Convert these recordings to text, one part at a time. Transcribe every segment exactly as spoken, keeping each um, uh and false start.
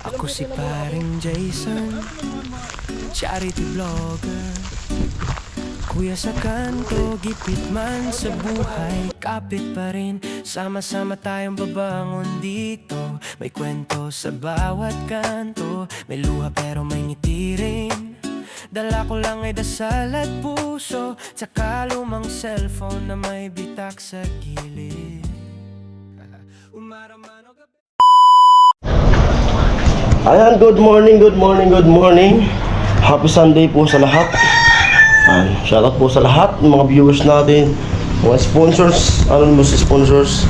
Ako si Paring Jason, charity vlogger. Kuya sa kanto, gipit man sa buhay, kapit pa rin. Sama-sama tayong babangon dito. May kwento sa bawat kanto, may luha pero may ngiti rin. Dala ko lang ay dasal at puso, tsaka lumang cellphone na may bitak sa gilid. Umaram man o gabi. Ayan, good morning, good morning, good morning. Happy Sunday po sa lahat. Ayan, shoutout po sa lahat ng mga viewers natin, mga sponsors, anonymous sponsors.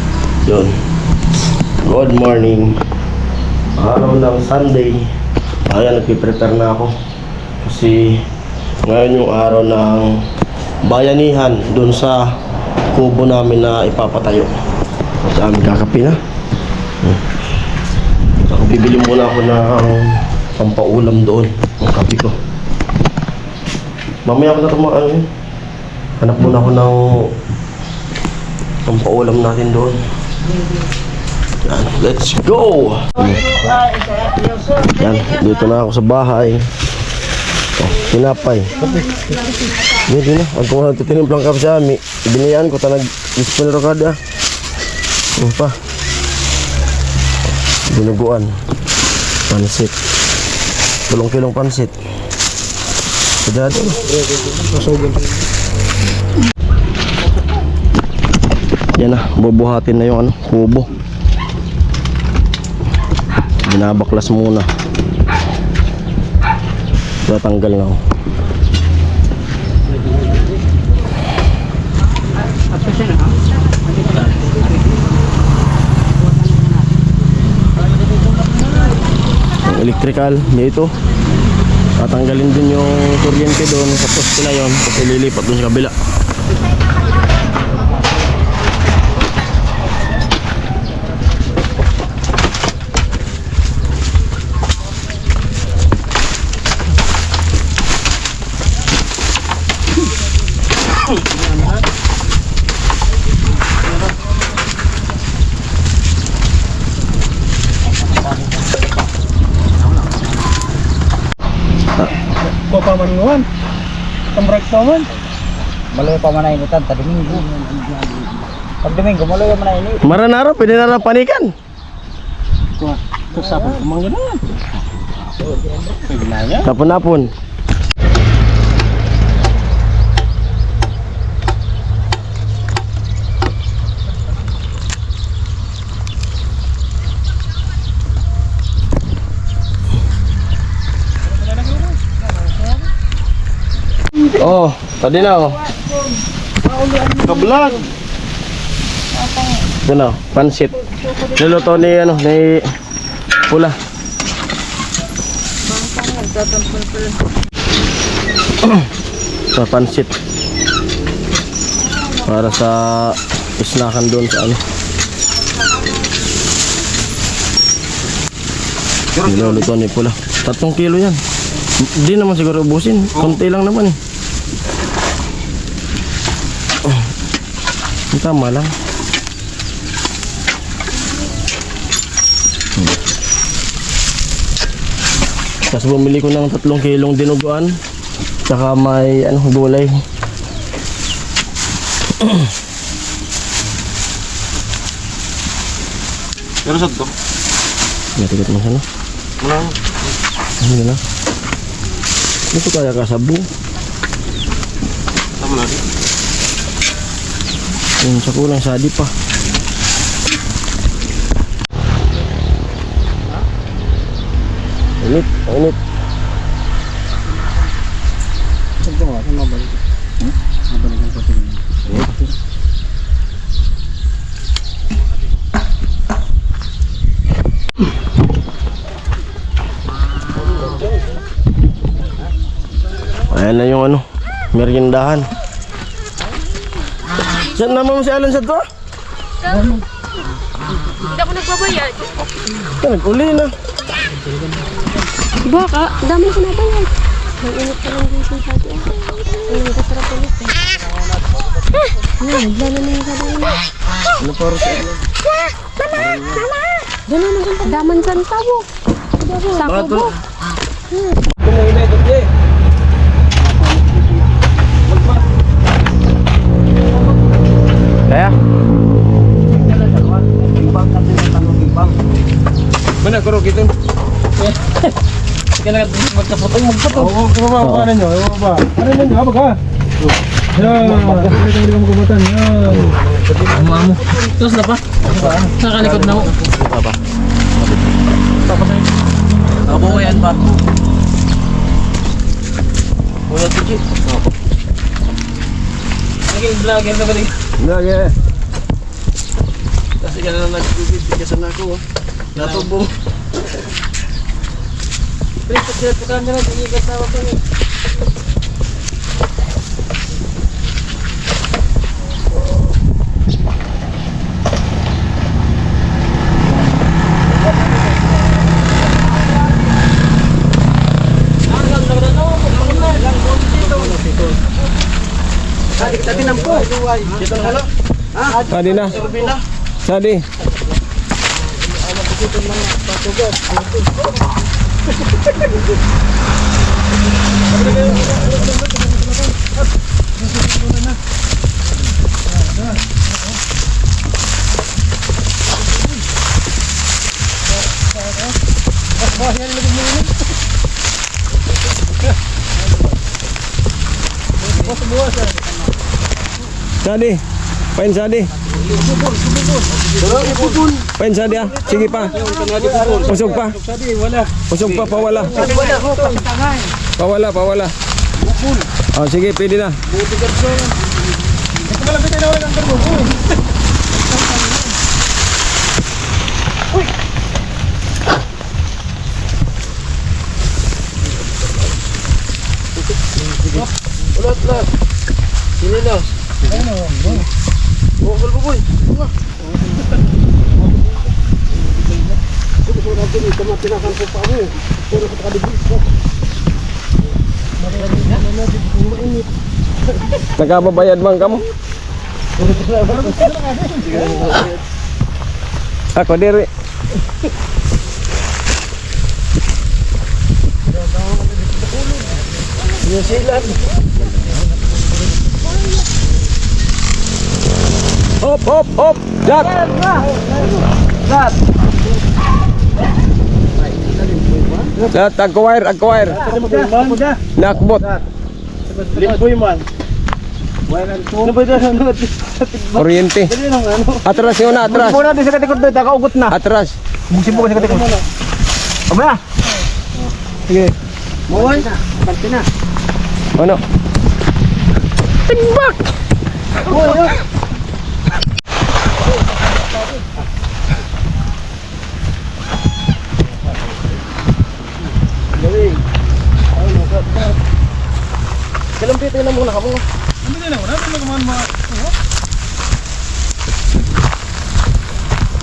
Yun. Good morning. Araw ng Sunday. Ayan, nagpiprepare na ako. Kasi ngayon yung araw ng bayanihan dun sa kubo namin na ipapatayo. Sa amin kakape na. Ako, bibili muna ako ng pampaulam doon. Ang kape ko. Mamaya ako na tumakan. Hanap muna ako ng pampaulam natin doon. Yan, let's go! Yan, dito na ako sa bahay. Oh, tinapay. Hindi na. Ang kuha, nagtitimplang kape sa amin. Biniyaan ko, ta nag-ispon na kada. Ano pa? Dinuguan. Pansit. Tulong kilong pansit. Cuidado. Yan na, bubuhatin na yung ano, kubo. Binabaklas muna. Tatanggal na, oh. Ang electrical dito. Tatanggalin din yung kuryente doon sa poste na yon, tapos ililipat doon sa kabila. Kuha pa man ngawan. Ang break pa man. Maloy pa man ang inutan, ta Domingo. Pag Domingo, maloy man ang ini. Maranaro, pwede na lang panikan. Ito, ito, sapon ko man ganun. Pwede na yan. Tapon-apon. Oh, pwede na, oh. Ka-vlog. Ito na, pansit. Luluto ni, ano, ni Pula. Sa pansit. Para sa isnakan doon sa ano. Niluluto ni Pula. Tatlong kilo yan. Di naman siguro ubusin. Konti lang naman eh. Ang tama lang. Tapos bumili ko ng tatlong kilong dinuguan. Tsaka may, ano, gulay. Pero sa to? Matigat mo sana. Wala. Ano na? Ano to kaya ka, sabu? Tama na rin. Yung sa kulang, sadi pa. Init, init. Saan ko nga? Saan mabalik? Hmm? Mabalik ang pati. Ayan na yung ano, meriendahan. Saan naman mo si Alan sa to? Hindi ako nagbabayad. Yan, nag-uli na. Baka, dami na ko nabayad. Ang init pa lang dito sa atin. Ang sarap ulit eh. Ah! Yan, wala na yung sabi mo. Ano para sa inyo? Mama! Mama! Daman sa tawo. Sako mo. Kaya? Mana, kuro, kitin? Kaya magkaputol, magputol. Oo, ano nyo? Ano nyo? Abag, ha? Yan. Ito, ito, ito, ito, ito, yan. Amo, amo. Tapos na pa? Nakalikod na ako. Baba. Nakabuhay yan pa. Kuya Tiki. Naging vlogger na ba rin? Vlogger. Kasi ka na lang nag-video, bigyan sana ako, oh. Natumbong. Pre, pagkira po kami na, sige, kasama kami. Tadi, tadi nampo. Dito na, ano? Ha? Tadi na. Tadi. Sadi. Pain sadi. Pain sadi, ah. Sige pa. Usog pa. Usog pa, pawala. Pawala, pawala. Oh, sige, pwede na. Ulat, ulat. Sinilas. Ano, ano? Bukol, bukol. Bunga. Gusto ko natin ito, mga tinakan ko pa mo. Pero sa kaligid ko. Nagkababayad man kamo? Ako diri. New Zealand. Hop, hop, hop. Jat. Jat. Jat, agkuwire, agkuwire. Nakbot. Limpoy man. Ano ba ito? Ano ba ito? Kuryente. Dali lang, ano? Atras yun na, atras. Muna din sa katikod doon, nakaugot na. Atras. Bugsin mo sa katikod. Aba na. Sige. Muwan. Bante na. Ano? Timbak! Uy, uy. Galing. Ay, nakat na. Kalampitin na muna kamo. Ano din ako? Ano naman mga, ano?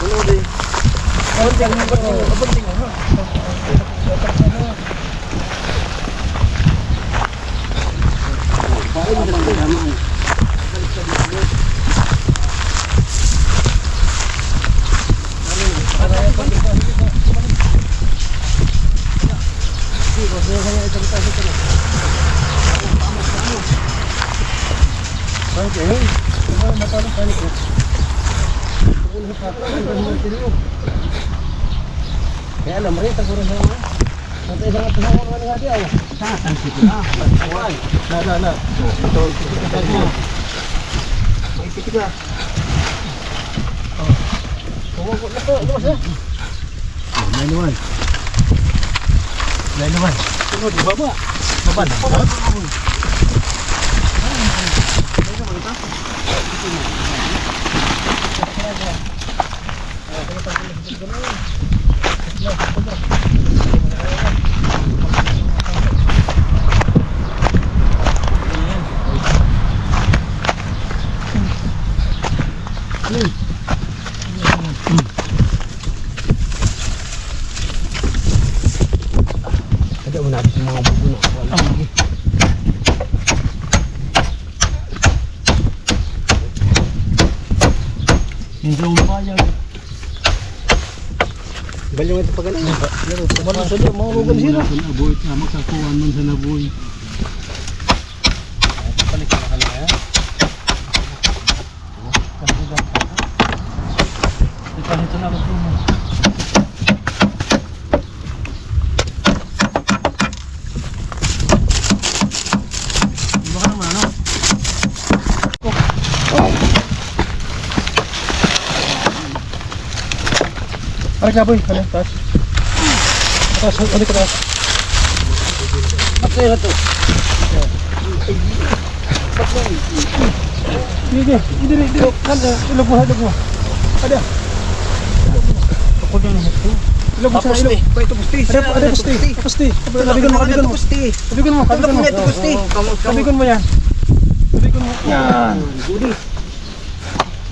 Ano di? Abanding, abanding, abanding, ano? Kaya alam mo rin, taguro sa mga. Sa isang ito sa mga nga di, oh. Sa, sa, sa, sa. Na, na, na. Ito, ito, ito, ito. May pitik na. Oh. Oh, oh, oh, oh, oh. May luwan. May luwan. Sunod, baba. Baba na. Kada mo natin sa mga buko na. Hindi ko bayag. Balyong ito pa ganun. Ano sa di, mga lugar sila. Kung aboy, tama ka, kuha man sa naboy. Balik na kami, ha? Ito, ito na, ito na. Baka naman, ano? Aray ka, boy. Ano? Taas. Taas, ano ka taas? At kaya na to. Sige, sige, diri, diri. Kan, eh, ilog mo, ilog mo. Ada. Ako din ito. Ilog mo siya, ilog. Ito, ito, pusti. Ada, ada, pusti. Pusti. Tabigan mo, tabigan mo. Pusti. Tabigan mo, tabigan mo. Ito, pusti. Tabigan mo yan. Tabigan mo. Yan. Gudi.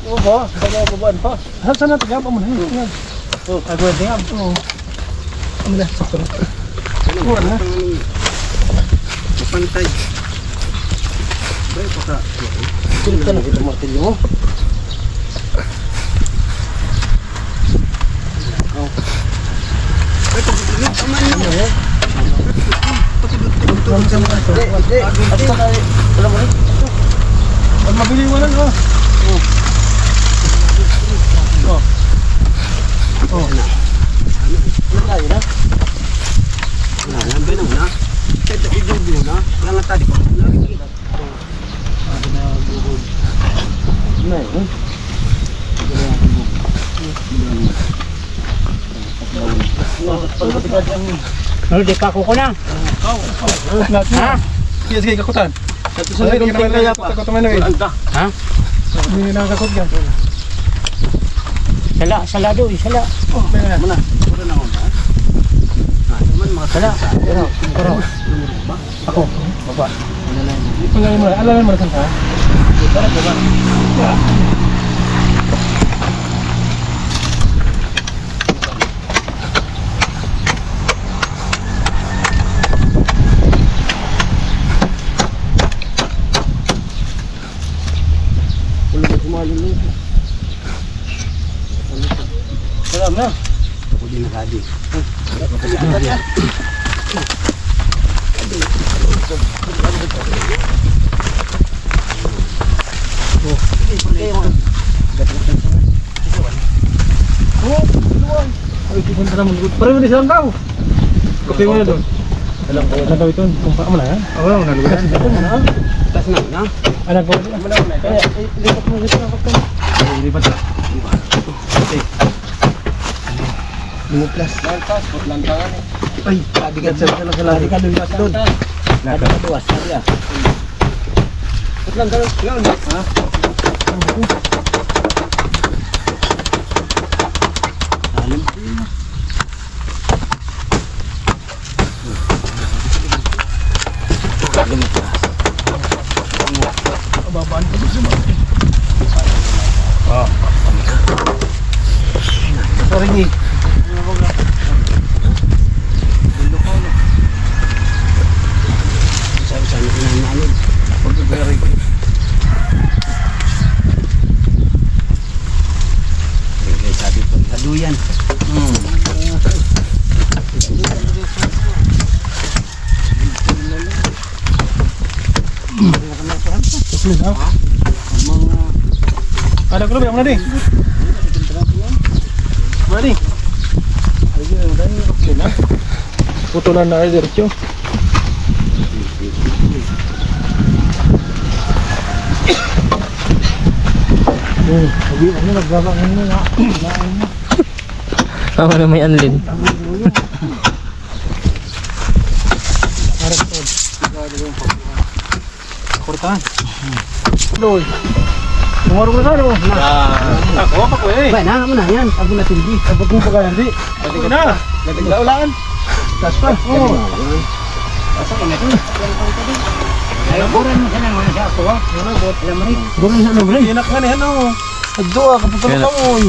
Oo, ba? Kaya babaan pa. Saan, saan natin? Yan, pamunahin. Yan. Oh, agwerte nga. Oo. Ano na? Sakto na. Kuha na. Mapantay. Bro, paka. Ito na, ito, martilyo mo. Oh. Ay, pag-, ano, tama na. Ano, eh? Hindi, hindi. At saka, eh, alam mo rin? Pag mabili mo lang, oh. Oh. Oh. Ano tayo na? Wala, nandun na muna. Ito, ito, ito na. Wala nga tayo. Ano, eh? Ano, di pa ako kunang? Ha? Sige, sige, kakutan. Ano, hindi naman kaya pa. Kakutan mo na, eh. Ha? Hindi na kakot yan. Sala, sala do, eh, sala. Oh, muna. Muna na ako, ha? Ah, naman, mga sala. Pero, pero, Ako, baba. Alam mo, alam mo, saan ka? Wala ba sumaling nito? Wala na. Ako din nakadi. Oh, ay, pupunta naman. Pareho ni silang tao. Kape mo na doon. Alam ko. Ano daw ito? Kung pa mo na yan? Oo, nalugan. Taas na, na? Anak ko. Kaya, eh, lipat mo dito, lipat mo. Ay, lipat na. Okay. Lima plus. Lantas, put lantangan eh. Ay, sabi ka sa, sa, sa, sabi ka doon, doon. Sabi ka doon, sabi ka. Put lantangan, yun. Ha? Alam. Sorry, Nick. Sabi-sabi ko na yung ano. Sabi ko, sa duyan. Hmm. Ada ko, muna di. Muna di. Putulan na kayo, diretso. Hmm, sabi, ano, nagbaba ngayon, ah. Tama na may anlin. Kortahan. Doy. Tumarong na, no? Ah, ako pa ko eh. Ba, na mo na yan. Ako na tindi. Ako po pa kaya, hindi. Pwede na. Pwede na ulan. Taas pa. Oo. Asa ka na? Ay, buran mo siya nang wala siya ako, ha? Wala, bot. Alam mo rin. Buran sa ano, bre? Inak nga na yan, oh. Adto, ah, kaputan Kaya na. Ka, oy.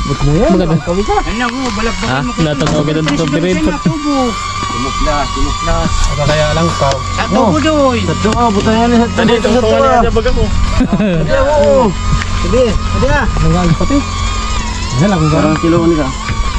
Ba't mo yan? Maganda. Kawin ka. Ano mo, balakbakan Ha? mo ko. Natag maganda Presidente to, Birit. Na tubo. Tumuklas, tumuklas. Kaya lang, tao. Sa tubo, doy. Sa tubo, buta yan, eh. Sa Tadi, tubo, sa itong tubo, pangalan ah. Niya, baga ko. Hindi, oo. Hindi, hindi, ah. Ang galing pati. Yan lang, Parang kilo ni ka.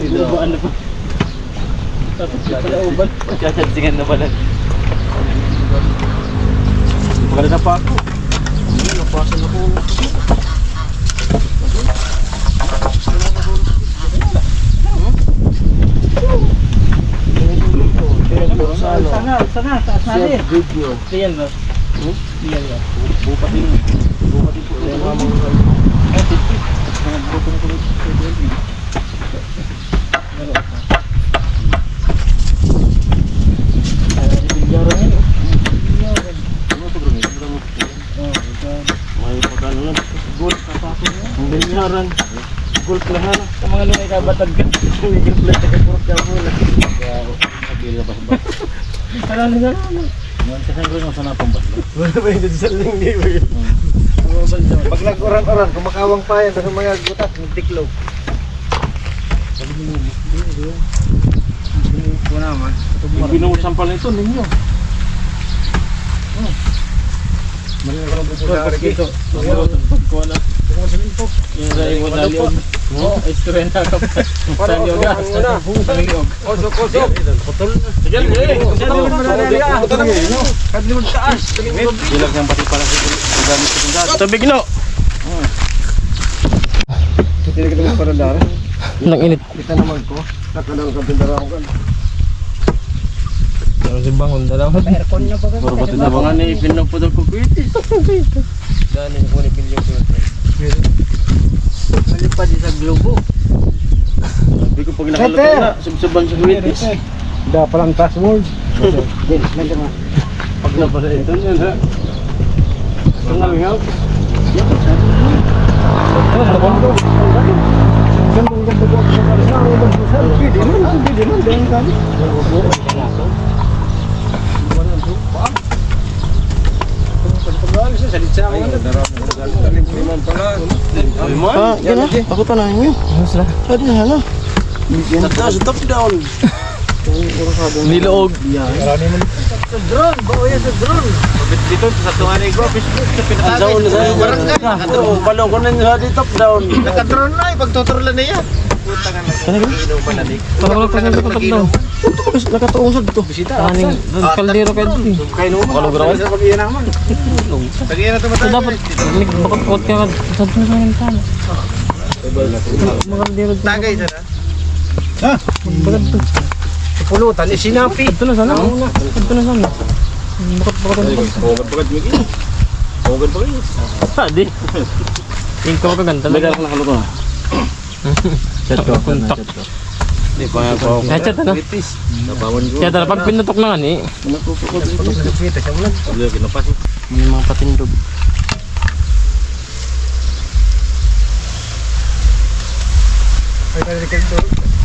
Ito. Ano pa? Tapos yung pala uban. Magkakadsingan na pala. Magkakadsingan na pa ako. Ano, napasa na po. Sana, sana, taas na eh. Video. Ayan ba? Hmm? Ayan ba? Bupat din. Bupat din po. Ayan, mga mga. Ay, tipid. Mga butong ko. Ano, si Bilyara yan, oh. Bilyara. Ano to, bro? Ano to? Oh, ito. May pagkano na? Gold. Ang Bilyaran. Gold na, ha? Sa mga lumay ka, batag ka. May gold na, taga-purok ka, bola. Kaya, sabi na ba? Parang ano na, ano? Yung kasi, bro, yung sa napambas, bro. Wala ba yung sa linggi, bro? Hmm. Pag nag-uran-uran, kumakawang pa yan, tapos mga gutas, nagtiklop. Ito naman. Yung binuhusan pala ito, ninyo. Yung sa imo na liog. Oh, istorya na ka pa. Sa liog, ah. Sa liog. Kosog, kosog. Putol na. Sige, eh. Bilang yang pati pala sa gamit sa tindahan. Tubig, no? Hindi ka naman para dara. Nang init. Kita naman ko. Nakadang ka pindaraw kan. Pero si Bangon, dalawa. Aircon na ba? Puro bato na ba nga ni pinapudol ko, kuwitis. Daan yung kunin, bilyon ko. Malipad sa globo. Sabi ko, pag nakaluto na, subsuban sa kuwitis. Da palang password. Din, may mga. Pag na pala ito, yun, ha? Ito nga, nga. Pwede man, pwede man, dahil kami. Ah, yan na. Ako tanongin niyo. Ano sila? Pwede na, ano? Sa taas, top down. Niloog. Sa drone, bao yan sa drone. Dito, sa tunga na igwa, Facebook, sa pinatagay. Ang down na sa'yo, barangay. Ito, balong ko na nyo sa di top down. Naka-drone na, ipagtuturulan na yan. Ano ba? Inom pa na, Nick. Parang wala pa sa top down. Nakatuong sa dito. Bisita. Aning kaldero kayo dito, eh. Kayo naman. Ano, grabe? Sa pag-iyan naman. Lagi na ito. So, dapat, bakit, bakit ka, sa mga kaldero. Tagay siya na. Ha? Bagad to. Pulutan, eh, sinapi. Ito na sana. Ito na sana. Bakit, bakit, bakit? Bogad, bogad, Miggy. Bogad, bogad. Pwede. Yung ko kaganda na. May galak na kaluto na. Chat ko, Kontak. Chat ko. Hindi pa nga pa ako. Ay, chat, ano? Napawan ko. Chat, ano? Pag pinutok na nga, ni. Pinutok ko. Wala, kinupas, eh. May mga patindog. Ay, pare, Ricardo,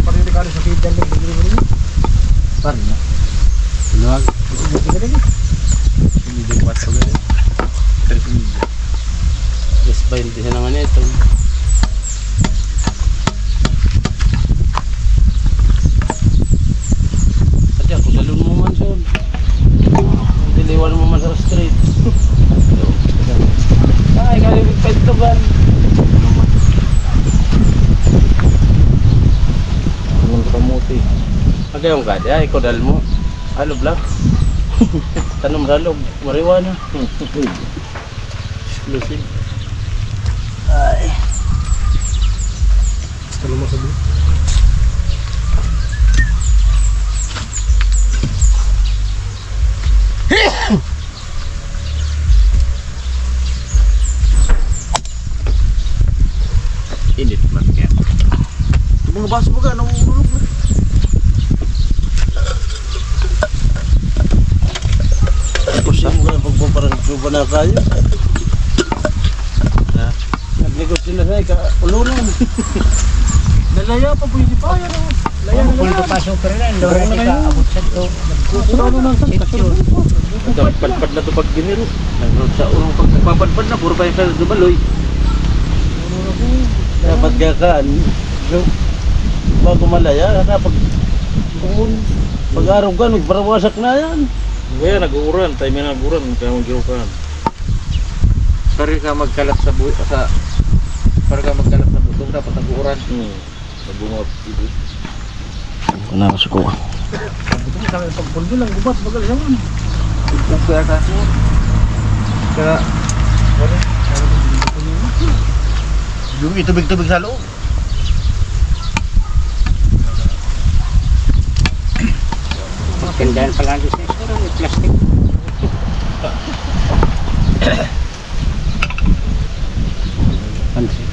pare, Ricardo, sa pizza, pare, pare, pare. Pare, no? Luwag. Hindi ko ato, pare. Tres mil. Yes, bainte siya ng ano ito. Pati ako, salon mo man, son. Diliwan mo man sa street. Ay, kaya yung festival. Anong kamote? Agay yung gadi, ay, kodal mo. Halo black. Tanom ralog, marijuana. Exclusive. Ay. Gusto mo sabi? Init man kaya. Itong mga baso baga, nahulog na. Tapos ako na pagpaparang suba na tayo. Ha? Nagnegosyo na sa ika, ulunan. Nalaya pa, pwede pa yan, oh. Laya na lang. Pwede pa, super na, lora na ka, abot sa to. Ano na sa sityo? Ito, padpad na to pag giniro. Nagkaroon sa urong pag nagpapadpad na, puro pa yung sa Dubaloy. Dapat ka kan, bago malaya, dapat pag, pag-arog ka, nagbarawasak na yan. Kaya nag-uuran, tayo may nag-uuran, kaya mag-irukan. Pare ka magkalat sa bu-, sa, pare ka magkalat sa butong, dapat nag-uuran. Hmm. Sa bunga, ibo. Ano sa kuha? Ito na kami pagpulbo lang, gubat, bagal siya man. Ito kaya kaso. Kaya, wala. Yung itubig-tubig sa loob. Tindahan pala dito sa isura, may plastic. Pansit.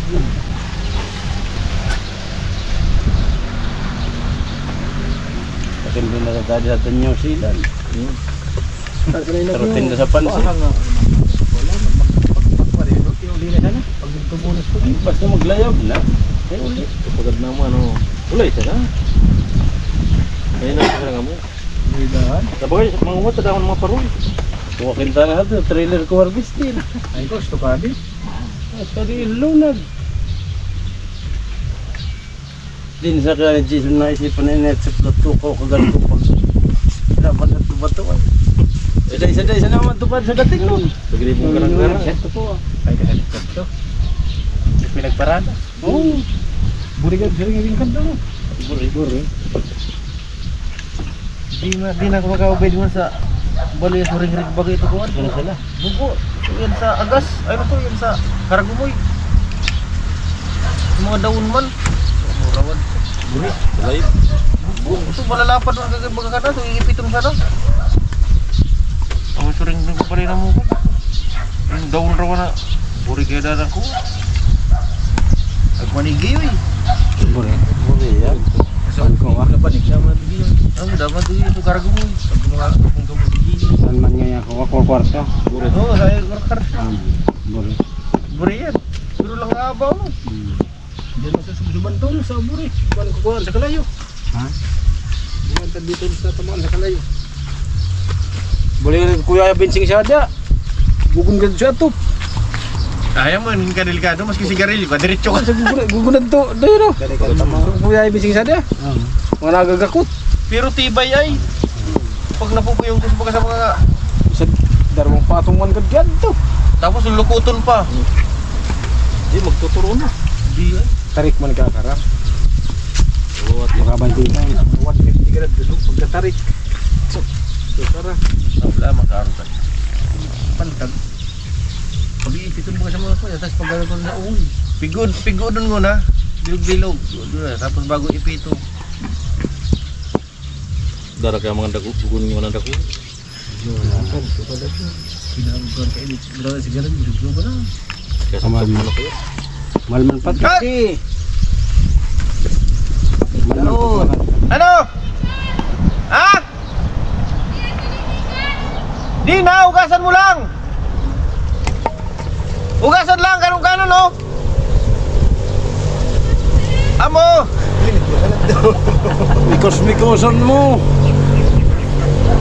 Kasi hindi na sa dati sa New Zealand. Hmm. Pero tinda sa pansit. Wala nga. Wala, mag-, mag-, mag-, mag-, uli na sana. Pag nagtubunas ko. Ay, basta maglayab na. Ay, uli. Pagod na mo, ano. Wala, isa na. Ayun na, isa na mo. May daan. Sabagay, mangungot sa dahon ng mga paroy. Kuha kinta na ito, trailer ko harvestin. Ay, gusto ka din? Ay, pwede ilunag. Din sa kaya ni Jason na isipan na inet sa plato ko, kaganto pa. Dapat na tumato ay. Isa, isa, isa, isa naman tupad sa dating nun. Pagribo ka ng gara. Sa tuko. Ay, kasi ito. Pinagparada. Oo. Burigan, siring-siring ka daw. Buri, buri. Di na, di na ako makaubay naman sa baloy sa ringrig bagay ito, kuwan. Ano sila? Bugo. Yan sa agas. Ano to? Yan sa karagumoy. Yung mga daon man. Murawad. Buri. Live. Bugo. Ito, malalapad ang gagawin mga kana. Ito, iipiton siya na. Ang suring ringrig pala na mo. Yung daon raw na. Buri kaya dadan ko. Agmanigi, uy. Buri. Buri, yan. Saan ko, ah? Ang dapat din yung kargo mo, eh. Pag mga, kung ka magiging. Saan man nga yan? Ako, ako, kwarto. Buri. Oo, sa iyo, kwarto. Ah, buri. Buri yan. Pero lang nga ba, oh? Hmm. Diyan sa susuban to, sa buri. Buwan ko kuwan, sa kalayo. Ha? Buwan ta dito sa tamaan, sa kalayo. Buri, Kuya Bensing siya dyan. Bugon ka siya to. Ayaw mo, hindi ka delikado. Maski sigarilyo ka, diretso ka. Sa gugunan, gugunan to. Doon, no? Dali ka, tama. Kuya, ibising sa dia. Oo. Mga nagagakot. Pero tibay ay. Pag napupuyong ko sa mga, sa mga Sa darwang patong man ka dyan to. Tapos lulukuton pa. Di, magtuturo na. Di, ay. Tarik man ka, karang. Oo, at Makabanti na. One fifty ka na, gusto pagkatarik. So, so, tara. Wala, makaroon ka. Pantag. Pag-iipiton mo ka sa mga kuya, tapos pag-ano ko na, uy. Pigod, pigodon mo na. Bilog-bilog. Tapos bago ipito. Dara kaya mga dago, bugon yung mga dago. Yun, ang kan, ito pala siya. Pinahanggang kainit. Grabe, siguro, bilog-bilog na. Kaya sa Aman. Pagpulo ko yun. Malman pa. Cut! Kasi, malman Ano? pa. Ano? Ha? Di na, hugasan mo lang. Hugasan lang, ganun-ganun, no? Amo. Mikos-mikosan mo.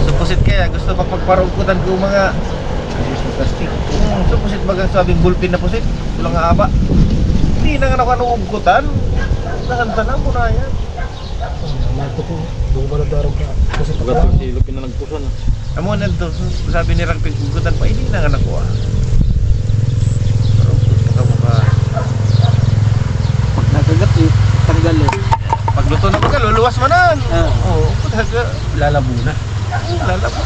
Supusit kaya, gusto pa pagparugkutan ko mga plastic. Hmm, supusit bagang sabing bulpin na pusit. Ito lang nga aba. Hindi na nga ako ano ugkutan. Nasan sana mo na yan? Ang mga tuko, buko ba na darong ka? Kasi Ugat takuan. Ang silog, pinanagpusan, ah. Amo na to, sabi ni Rang piggugutan pa, hindi na nga nakuha. Pero, baka, baka. Pag nakagat, eh, tanggal, eh. Pagluto na baga, luluwas man na. Ah. Oo, pag haga, lalabo na. Oo, lalabo.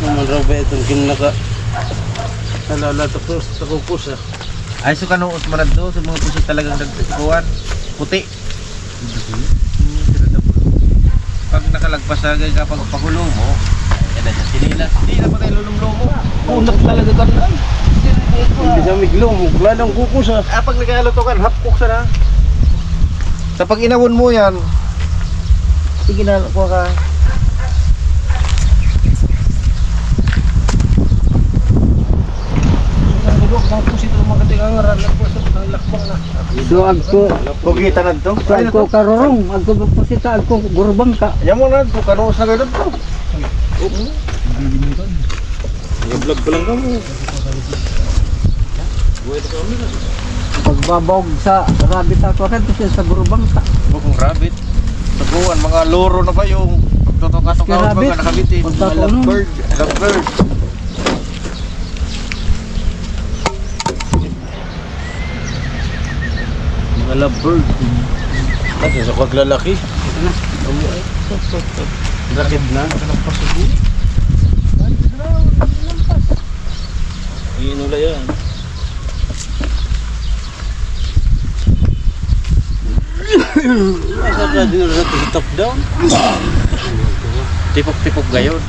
Naman raw ba itong kinaka-, nalala, tapos, takupos, ah. Ay, so kanoos man na to, sa mga pusit talagang nagkuhan, puti. Pag nakalagpas sa gaya kapag pakulo mo, yan na siya, sinilas. Hindi na patay lulong-lomo. Unak talaga ka na. Hindi sa miglong, lalong kukusa. Ah, pag nagkakaluto ka, hapkok sa na. Sa pag inawon mo yan, sige na, kuha ka. Ang pusit ang mga katingangaran, nagpasok ng lakbang na. So, agko, Pugita na to. So, agko karurong, agko pusita, agko gurbang ka. Yan mo na, to, kanuos na kayo to. Oo. Nag-vlog pa lang kamo. Buhay pa kami na. Pagbabaog sa rabbit ako, kan kasi sa gurbang ka. Bukong rabbit. Taguan, mga loro na ba yung pagtutuka-tuka, Si rabbit, mga nakabiti. Pagkatunog. Lovebird. Lovebird. Mga lovebird. Kasi sa paglalaki. Ano? Ano? Lakid na. Ang inula yan. Asa ka din sa top down? Tipok-tipok gayon.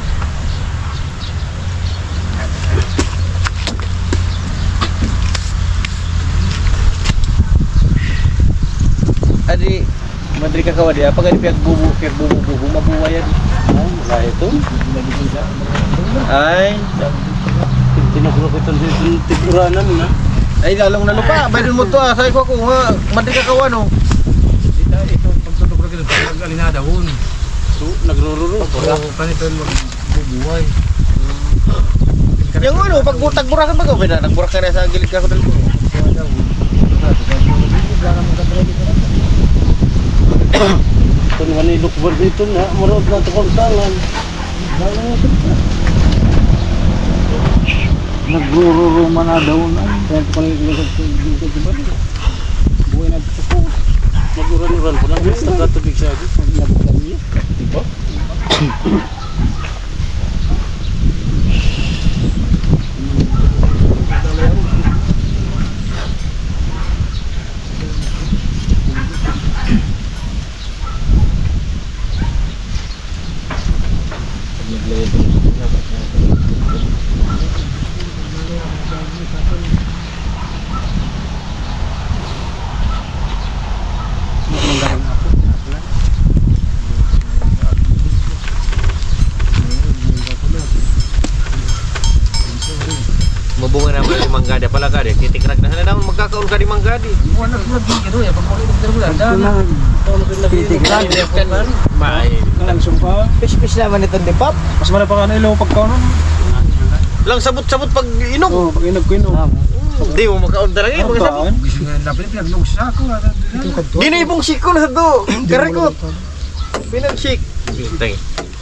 Adi, madri ka kawa diya. Pag adi piyagbubu, piyagbubu-bubu, mabuwa yan. Ay, wala ito. Ay. Tinagro ko itong, itong tiguranan na. Ay, lalong nalupa. Bay dun mo to, ah. Sabi ko ako, nga, madri ka kawa, no? Ito, ito, pagtutok na ganun, pag alinada, hun. So, nagrururo. Oo, kanito yung magbubuhay. Yung ano, pag tagburak ka, pag okay na, nagburak ka na sa gilid ka, hotel ko. Kung manilok ba dito na, marot na ito kung tangan. Nagrururuma na daw na. Kaya ko pala yung ilusog sa dito, di ba? Buhay na ito po. Mag-uran-uran ko lang. Basta ka tubig siya. Pag nabuksan niya. Di ba? Mabunga naman yung mangga di pala ka di. Titikrak na sana naman magkakaon ka di mangga di. Wala ko lagi ito eh. Pag makikita ko lang, daan na. Titikrak. May. Ang sumpa. Pispis naman itong dipap. Mas marapang ano yung pagkaon. Lang sabot-sabot pag inom. Oo, pag inom ko inom. Di mo makaon talaga eh. Ang Mga sabot. Kaon. Gusto nga dapat yung pinaglugsa ko. Ano, Ito kadto. Di na ibong siko na to. Karikot. Pinag-shake. Sige.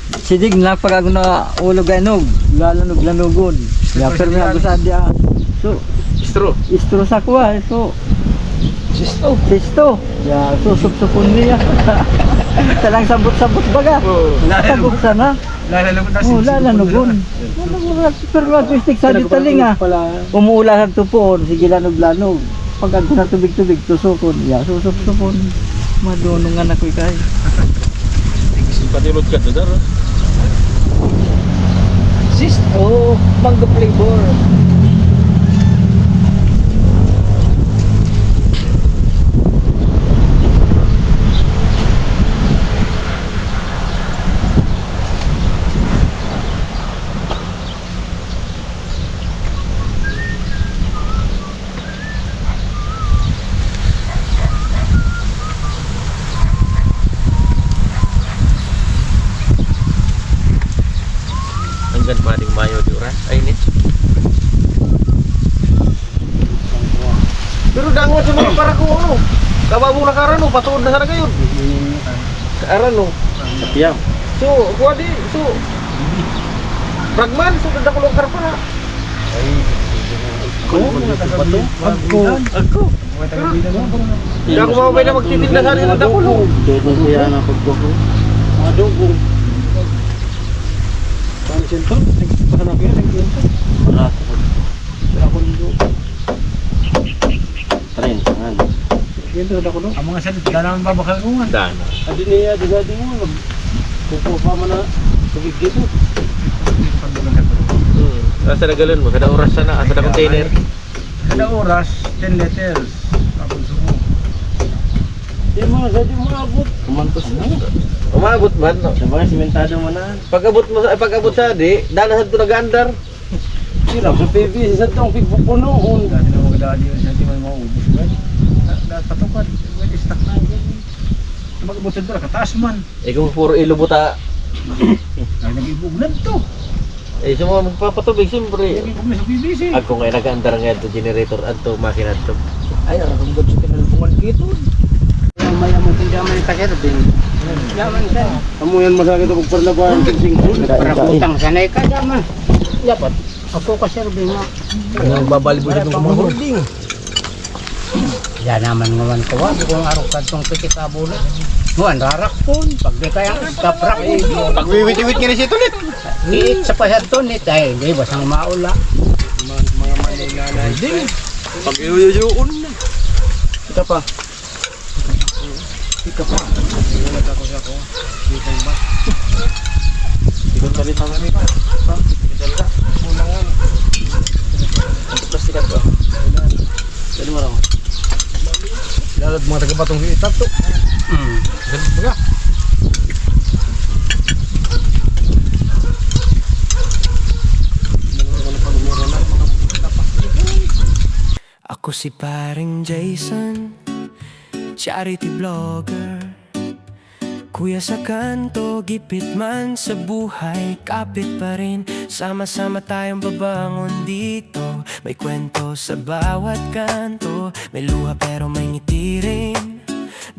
Sidig na pag ako na ulog anog, lalanog-lanogon. Ya, pero may agusad ya. So, Istro. Istro sa kuha, so. Sisto. Sisto. Ya, so supsupon niya. Talang sabot-sabot baga. Oo. Tagot sana. Lalanog na Oh, sisto. Lalanugon. Pero nga twistik sa detaling ah. Pala. Umuula sa tupoon, sige lanog-lanog. Pag agko na tubig-tubig, tusukon. Ya, susupsupon. Madunong nga na ko ikay. Patilot ka to, Dar, ah. Sis, oh, mango flavor. Hanggang pa ding mayo di oras. Ay, ni. Pero dangon sa mga parago, ano? Kababo na karan, no? Patuod na sana kayo. Aran, no? Sapiyaw. So, kuha di, so, fragman, so, dadakulong karpa na. Ay, Agko. Agko. Agko. Hindi ako mamabay na magtitinda sa atin ng dakulo. Dugong ko yan ang pagkuko. Mga dugong. Paano siya ito? Nagpahanap yun, nagkwento. Wala. Wala akong dugong. Trenta, ano? Yan, dala ko, no? Ang mga salit, dala naman babakal ko, man. Dana. Adi niya, di sa atin mo, nag-, kukuha pa man na tubig dito. Hmm. Asa na galon mo? Kada oras sana, asa na container? Kada oras, ten liters. Tapos mo. Di mo, sa di mo abot. Kumantos na. Umabot man, no? Sa mga simentado mo na. Pag-abot mo sa, pag-abot sa di, dala sa ito nag-aandar. Sila sa P V C sa tong pigpupunoon. Dati na magdali yun sa di man maubos, man. Na, na, patukan. Well, stuck na yun. Mag-abot sa dura, kataas man. Eh, kung puro ilubot, ah. Ay, nag-ibog na to. Eh, sa mga magpapatubig, siyempre. Nag-ibog na sa P V C. Ako nga, nag-aandar nga ito, generator, adto, makina adto. Ay, ang rumbod sa kinalubungan dito. May amo tinda man yung kaserbing. Yaman siya. Amo yan, masakit ako para na ba ang singkod? Para utang sanay ka, yaman. Dapat, ako kaserbing nga. Ang babalibod ng mga holding. Yan naman ngawan ko, wa, kung arog ka itong pikit sa bulo. Huwan, rarak pon. Pag di kaya, kaprak pon. Pagwiwit-iwit nga ni si Tulit. Iit sa pasad to, nit. Ay, di, basang maula. Mga, mga manay-nanay. Hindi. Pag-uyuyuon na. Ito pa. Ito pa. Ito pa. Ito pa. Ito pa. Ito pa. Ito pa. Plastic ato. Pwede mo lang. Lalad mga taga-Batong Hilit to. Hmm. Ganun ba? Ako si Paring Jason, charity vlogger. Kuya sa kanto, gipit man sa buhay, kapit pa rin. Sama-sama tayong babangon dito. May kwento sa bawat kanto, may luha pero may ngiti rin.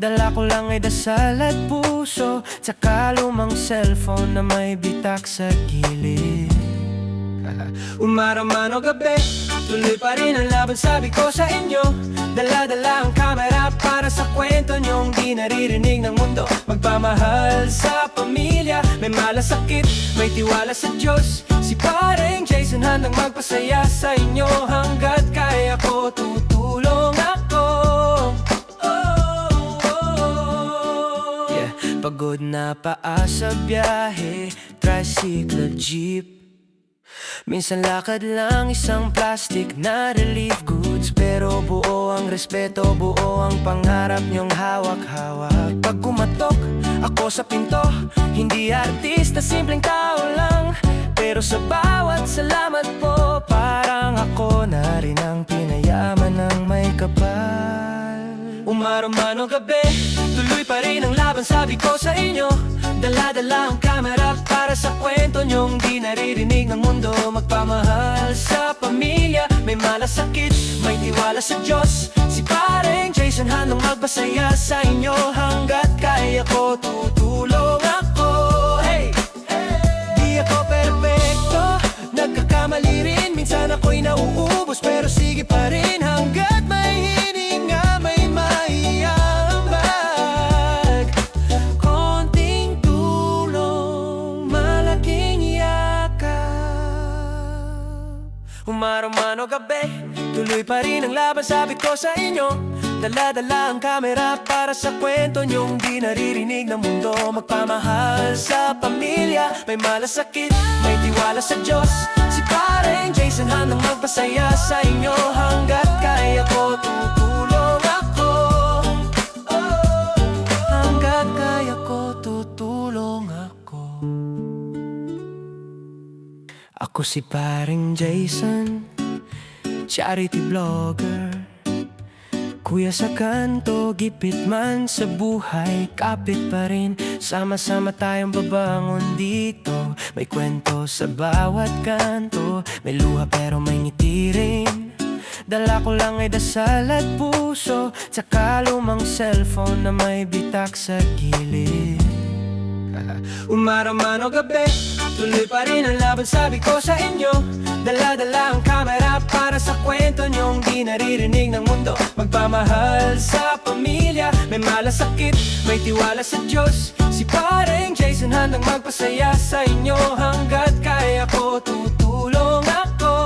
Dala ko lang ay dasal at puso, tsaka lumang cellphone na may bitak sa gilid. Umaram man o gabi, tuloy pa rin ang laban, sabi ko sa inyo. Dala-dala ang kamera para sa kwento niyong di naririnig ng mundo. Magpamahal sa pamilya, may malasakit, may tiwala sa Diyos. Si Pareng Jason handang magpasaya sa inyo. Hanggat kaya ko, tutulong ako. Oh, oh, oh. Yeah. Pagod na paa sa biyahe, tricycle, jeep. Minsan lakad lang, isang plastic na relief goods. Pero buo ang respeto, buo ang pangarap niyong hawak-hawak. Pag kumatok ako sa pinto, hindi artista, simpleng tao lang. Pero sa bawat salamat po, parang ako na rin ang pinayaman ng may kapal. Umaram man o gabi, tuloy pa rin ang laban, sabi ko sa inyo. Dala-dala ang kamera para sa kwento niyong di naririnig ng mundo. Magpamahal sa pamilya, may malasakit, may tiwala sa Diyos. Si Pareng Jason handang magpasaya sa inyo. Hanggat kaya ko, tutulong ako. Hey! Di ako perpekto, nagkakamali rin, minsan ako'y nauubos, pero sige pa rin hanggat may hininga, may maiaambag. Konting tulong, malaking yakap. Umaram man o gabi, tuloy pa rin ang laban, sabi ko sa inyo. Dala-dala ang kamera para sa kwento niyong di naririnig ng mundo. Magpamahal sa pamilya, may malasakit, may tiwala sa Diyos. Si Pareng Jason handang magpasaya sa inyo. Hanggat kaya ko, tutulong ako. Oh, hanggat kaya ko, tutulong ako. Ako si Pareng Jason, charity vlogger. Kuya sa kanto, gipit man sa buhay, kapit pa rin. Sama-sama tayong babangon dito. May kwento sa bawat kanto, may luha pero may ngiti rin. Dala ko lang ay dasal at puso, tsaka lumang cellphone na may bitak sa gilid. Umaram man o gabi, tuloy pa rin ang laban, sabi ko sa inyo. Dala-dala ang kamera para sa kwento niyong di naririnig ng mundo. Magpamahal sa pamilya, may malasakit, may tiwala sa Diyos. Si Pareng Jason handang magpasaya sa inyo. Hanggat kaya ko, tutulong ako.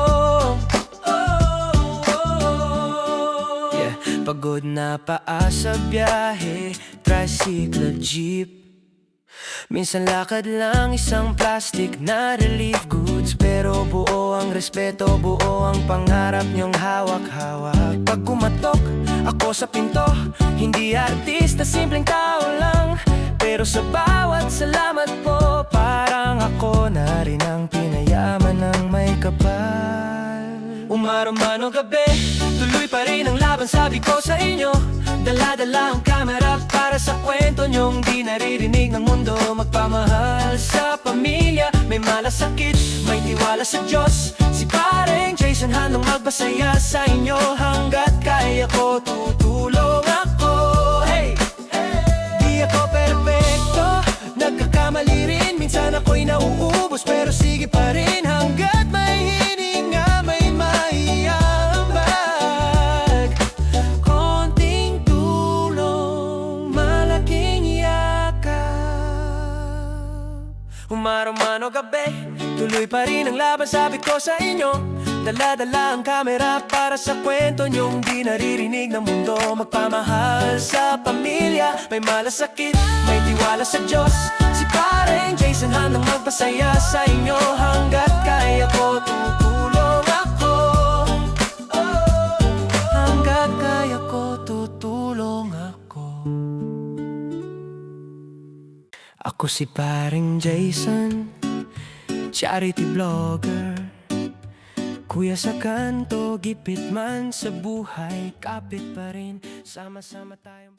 Oh, oh, oh. Yeah. Pagod na paa sa biyahe, tricycle, jeep. Minsan lakad lang, isang plastic na relief goods. Pero buo ang respeto, buo ang pangarap niyong hawak-hawak. Pag kumatok ako sa pinto, hindi artista, simpleng tao lang. Pero sa bawat salamat po, parang ako na rin ang pinayaman ng may kapal. Umaram man o gabi, tuloy pa rin ang laban, sabi ko sa inyo. Dala-dala ang kamera para sa kwento niyong di naririnig ng mundo. Magpamahal sa pamilya, may malasakit, may tiwala sa Diyos. Si Pareng Jason handang magpasaya sa inyo. Hanggat kaya ko, tutulong ako. Hey! Di ako perpekto, nagkakamali rin, minsan ako'y nauubos, pero sige pa rin hanggat may hininga, may maiaambag. Konting tulong, malaking yakap. Umaram man o gabi, tuloy pa rin ang laban, sabi ko sa inyo. Dala-dala ang kamera para sa kwento niyong di naririnig ng mundo. Magpamahal sa pamilya, may malasakit, may tiwala sa Diyos. Si Pareng Jason handang magpasaya sa inyo. Hanggat kaya ko, tutulong ako. Oh, hanggat kaya ko, tutulong ako. Ako si Pareng Jason, charity vlogger. Kuya sa kanto, gipit man sa buhay, kapit pa rin. Sama-sama tayong